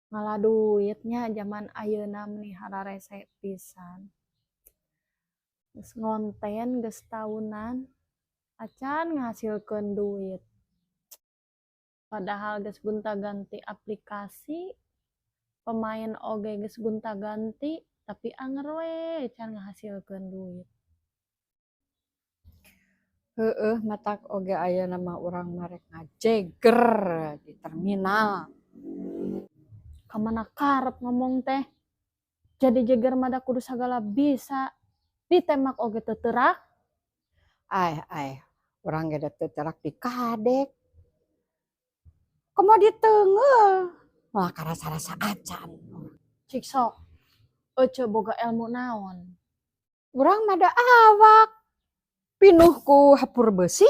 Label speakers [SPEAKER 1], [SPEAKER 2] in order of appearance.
[SPEAKER 1] Ngala duit nya jaman ayeuna meni hararese pisan. Geus ngonten geus taunan acan ngahasilkeun duit. Padahal geus gonta-ganti aplikasi, pemain oge geus gonta-ganti, tapi anger we can ngahasilkeun duit.
[SPEAKER 2] Heueuh, matak oge ayeuna mah urang mah rek ngajeger di terminal.
[SPEAKER 1] Kamana karep ngomong teh? Jadi jeger mah da kudu sagala bisa. Ditembak oge teu teurak.
[SPEAKER 2] Ai ai, urang ge da teu teurak dikadek. Komo diteungeul, moal karasa-rasa acan.
[SPEAKER 1] Cik sok, ece boga ilmu naon?
[SPEAKER 2] Urang mah da awak pinuh ku hapur beusi.